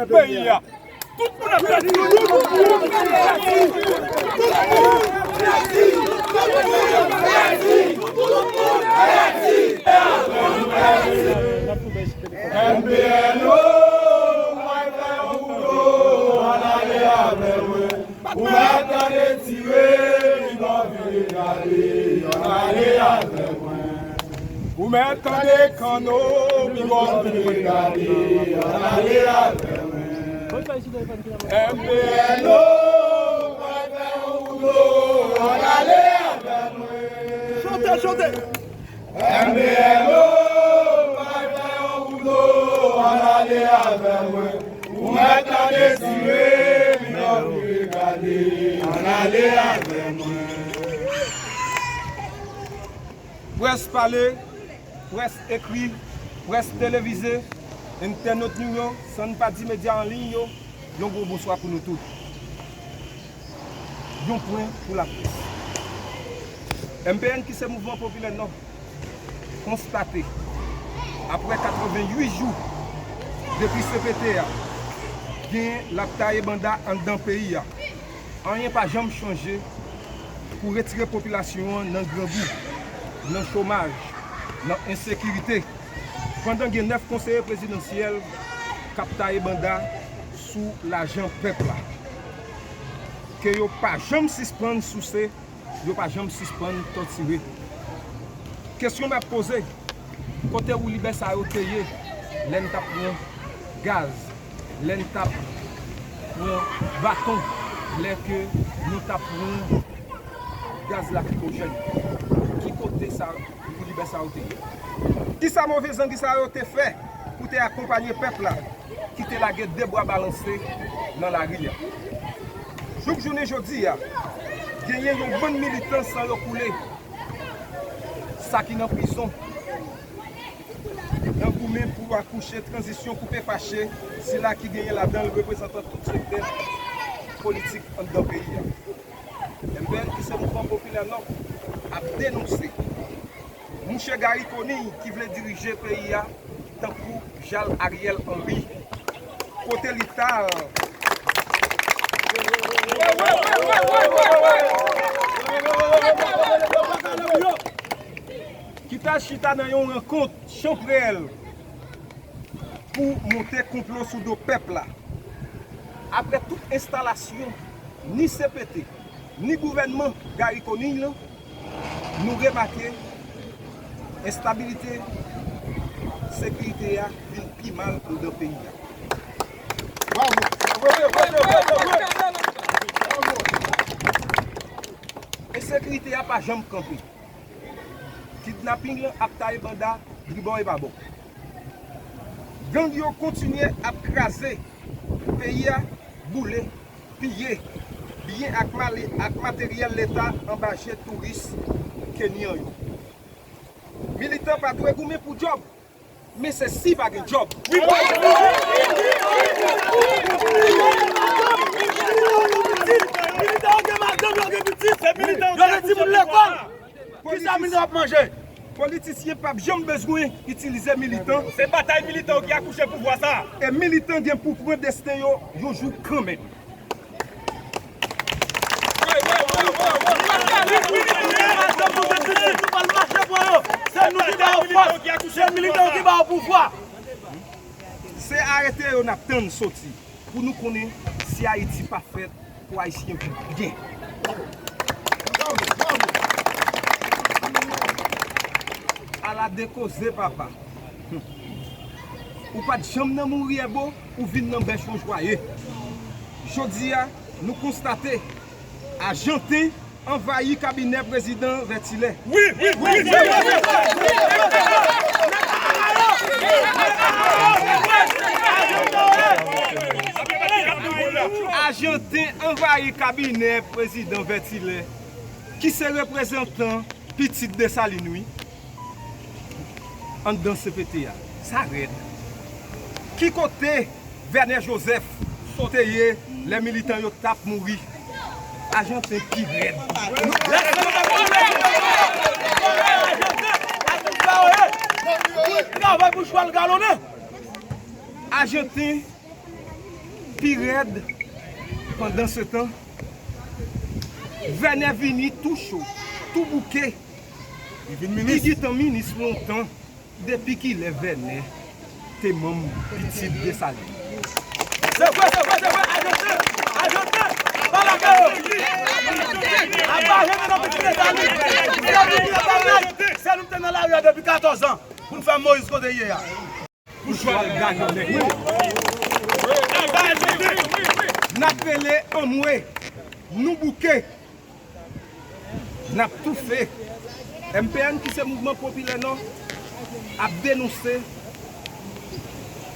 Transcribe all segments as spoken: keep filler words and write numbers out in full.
Peyi a. Tout moun ap pèdi. M P N O, mwen fè yon kouto, ann ale avè mwen. Ou mèt tande tire, mi bò vire gade, ann ale avè mwen. Ou mèt tande kanno, mi bò vire gade, ann ale avè mwen. M P N O, mwen fè yon kouto, ann ale avè mwen. Chante, chante. M P N O, mwen fè yon kouto, ann ale avè mwen. Ou mèt tande tire, mi bò vire gade, ann ale avè mwen. Près pale, près ekri, près televize, entènot nou yo, san n pa di medya an liy yo, yon gwo bonswa pou nou tout. Yon pwen pou laprès. M P N ki se Mouvman Popilè Nò konstate, apre katrevenn uit jou depi C P T a gen l ap taye banda anndan peyi a, anyen pa janm chanje pou retire popilasyon an nan grangou, nan chomaj, nan ensekirite, pandan gen nèf konseye prezidansyèl k ap taye banda sou lajan pèp la. Ke yo pa janm sispann souse, yo pa janm sispann tòtire. Kesyon m ap poze, kote woulibè sa yo te ye lè n t ap pran gaz, lè n t ap pran baton, lè ke nou t ap pran gaz lakrimojèn? Ki kote sa woulibè sa yo te ye? Kisa move zangi sa yo te fè pou te akonpanye pèp la ki te lage de bra balanse nan lari a? Jouk jounen jodi a, genyen yon bann militan san yo koule, sa ki nan prizon, nan goumen pou akouche tranzisyon koupe fache, sila ki genyen ladan l reprezantan tout sektè politik anndan peyi a. M P N ki se Mouvman Popilè Nò ap denonse mouche Garry Conille ki vle dirije peyi a tankou Jal Ariel Henry. Kote li t al? Ki t al chita nan yon rankont chanprèl pou monte konplo sou do pèp la. Apre tout enstalasyon, ni C P T, ni gouvènman Garry Conille lan, nou remake enstabilite, sekirite a vin pi mal anndan peyi a. Ensekirite a pa janm kanpe. Kidnaping lan ap taye banda tribò e pabò. Gang yo kontinye ap kraze peyi a, boule, piye byen ak male-, ak materyèl leta anba je touris kenyan yo. Militan pa dwe goumen pou djòb, men se si pa gen djòb. Militan yo gen madanm, yo gen pitit, yo gen timoun lekòl. Kisa militan ap manje? Politisyen p ap janm bezwen itilize militan. Se batay militan yo ki akouche pouvwa sa a. E militan gen pou pran desten yo yon jou kanmenm. Se nou ki ba yo fòs, se militan yo ki ba yo pouvwa. Se arete yo n ap tann soti pou nou konnen si Ayiti pa fèt pou Ayisyen viv byen. Ala de koze, papa. Ou pa t janm nan mouri èbo, ou vin nan bèch yon jwaye. Jodi a, nou konstate Ajanten anvayi kabinè prezidan Vètilè. Wi, wi, wi, wi, wi, wi. Ajanten anvayi kabinè prezidan Vètilè, ki se reprezantan pitit Desalin, wi, anndan C P T a. Sa rèd. Ki kote Vènè Jozèf te ye lè militan yo t ap mouri? Ajanten pi rèd. Travay pou chwal galonnen. Ajanten Pi rèd, pandansetan, Vènè vini tou cho, tou bouke. Li vin minis. Li gentan minis lontan. Depi kilè Vènè te manm pitit Desalin? Se vre, se vre, se vre. Ajanse, ajanse. Pale ak yo. Apa jene nan pitit Desalin? Se nou ki nan lari a depi katòz an pou n fè Moyiz kote l ye a. Pou chwa l gaye nèg. N ap rele anmwe, nou bouke, n ap toufe. M P N ki se Mouvman Popilè Nò ap denonse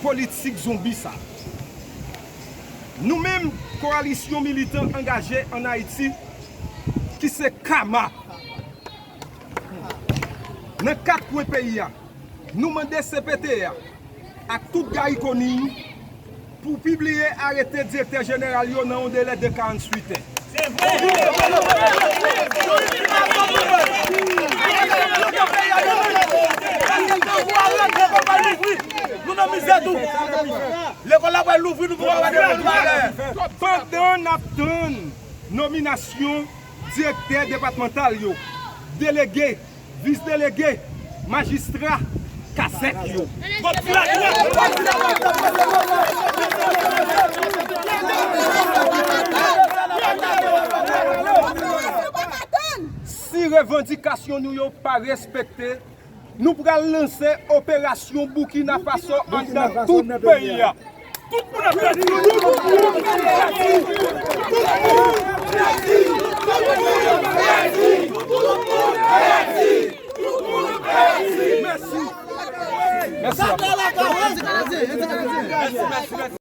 politik zonbi sa. Nou menm, Koalisyon Militan Angaje ann Ayiti, ki se kama, nan kat kwen peyi a, nou mande C P T a ak tout Gariconi pou pibliye arete direktè jeneral yo nan yon delè de karanntuit è. Nou nan mizè tou. Lekòl la pral louvri, nou poko wè de lòt bagay. Pandan n ap tann nominasyon direktè depatmantal yo, delege, vis delege, majistra, kazèk yo. Si revandikasyon nou yo pa respekte, nou pral lanse operasyon Burkina Faso anndan tout peyi a. Tout moun ap pèdi. Tout moun ap pèdi. Tout moun ap pèdi. Tout moun ap pèdi. Tout moun ap pèdi. Mèsi. Mèsi.